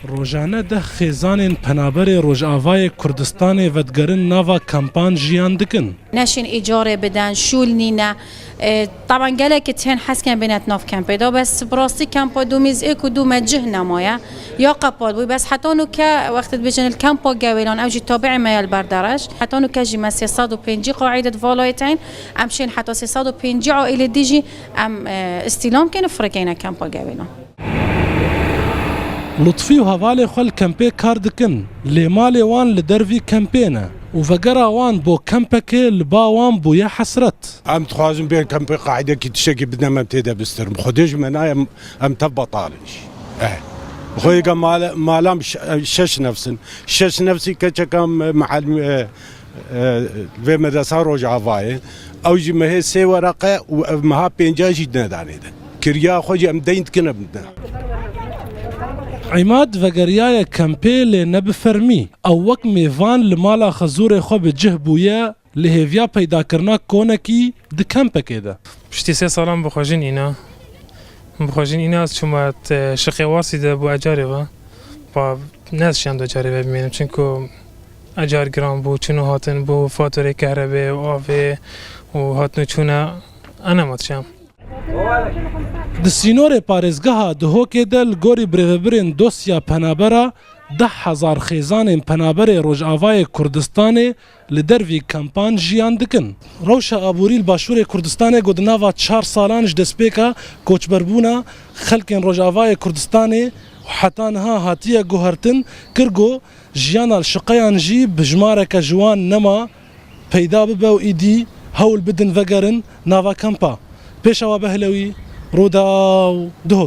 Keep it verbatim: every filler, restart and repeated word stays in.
Rojane deh xêzanên penaberê Rojavayê Kurdistanê vedigerin nava kampan jiyan dikin. Neşên îcarê bidin, şûl nîne. E, Teban gelek ê hesken bêne nav kempê de, bes bi rastî kempa Domîz êk û du me cih nemaye. Ya qepat bû, bes heta nûke wextê dibêjin li kempa Gewêlan, ew jî tabi'ê me ye li Berdereş. Heta nûke jî me sê sed û pêncî qaîde di valayê teyn. Em şên heta sê sed û pêncî aîlê dî jî em, e, îstîlam kêne, firikeyne kempa Gewêlan. Lutfî û hevalê xwe li kempê kar dikin, lê malê wan li dervî kempê ne û vegera wan bo kempekê li ba wan bûye hesret. Em dixwazin bên kempê qaîdekî tiştekî bidin em tê de bistirin. Xwedê ji me nayê em, em tev betal in jî. Eh. Xwêga mal, malam şe-, şeş nefs in. Şeş nefsî keçeka me-, meal-, e, e, vê medresa Rojavayê. Ew jî mehê sê wereqe û ev meha pênca jî nedanê de. Kiriya xwe jî em deyn dikin em bidin. Îmad vegeriyaye kempê lê ne bi fermî. Ew wek mêvan li mala xezûrê xwe bi cih bûye, li hêviya peydakirina konekî di kempekê de. Piştî sê salan bi xwe jin îna. Bi xwe jin îna ez çûme şiqê wasî de bû ecarê ve. Pa ne ez şiyam du ecarê ve bimînim. Çunku ecar giran bû, çûn û hatin bû, faturê kehrebê û avê û hatin û çûne, ez nema dişiyam. Di sînorê parêzgeha Duhokê de li gorî birêvebirên dosya penabera deh hezar xêzanên penaberê Rojavayê Kurdistanê li dervî kempan jiyan dikin. Rewşa aborî li Başûrê Kurdistanê ku di nava çar salan ji destpêka koçberbûna xelkên Rojavayê Kurdistanê û heta niha hatiye guhertin, kir ku jiyana li şiqeyan jî bi jimareke ji wan nema peyda bibe û îdî hewl bidin vegerin nava kempa. Pêşawa Behlewî, Rûdaw, Duhok.